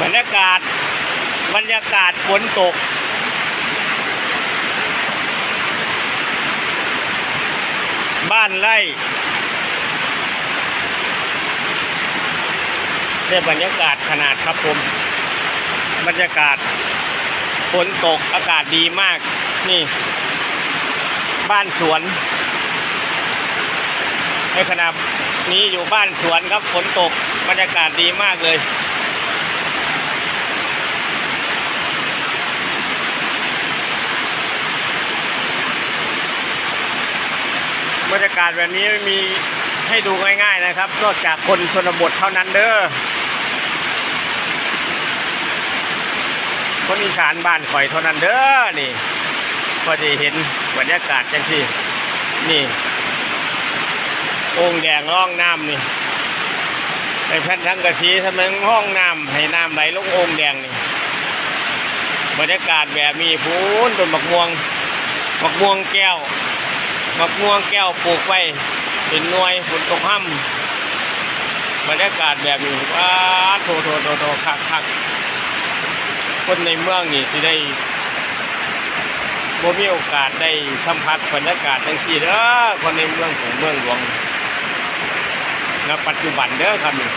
ບັນຍາກາດ ບັນຍາກາດຝົນຕົກ ບ້ານໄລ່ ໄດ້ບັນຍາກາດຂະໜາດຄັບຜົມ ບັນຍາກາດຝົນຕົກ ອາກາດດີມາກ ນີ້ ບ້ານສວນ ໃນຂະນະນີ້ຢູ່ບ້ານສວນຄັບ ຝົນຕົກ ບັນຍາກາດດີມາກເລີຍ. ບັນຍາກາດແບບນີ້ມີໃຫ້ດູງ່າຍໆນະຄັບ ນອກຈາກຄົນຊົນນະບົດເທົ່ານັ້ນເດີ ຄົນອີສານບ້ານຂ້ອຍເທົ່ານັ້ນເດີ ນີ້ ຂ້ອຍໄດ້ເຫັນບັນຍາກາດຈັ່ງຊີ້ ນີ້ ໂອ່ງແດງຮອງນ້ຳນີ້ ໃນແຜ່ນສັງກະສີ ທຳໄມມັນຮອງນ້ຳ ໃຫ້ນ້ຳໄຫຼລົງໂອ່ງແດງນີ້ ບັນຍາກາດແບບນີ້ພຸ້ນ ຕົ້ນໝາກມ່ວງ ໝາກມ່ວງແກ້ວ ໝາກມ່ວງແກ້ວປູກໄວ້ເປັນໜ່ວຍ ຝົນຕົກຮຳ ບັນຍາກາດແບບນີ້ ປາດໂທ້ໆໆໆ ຄັກໆ ຄົນໃນເມືອງນີ້ຊິໄດ້ ບໍ່ມີໂອກາດໄດ້ສຳຜັດບັນຍາກາດຈັ່ງຊີ້ເດີ ຄົນໃນເມືອງກອງເມືອງຫຼວງ ນະປັດຈຸບັນເດີຄັບນີ້.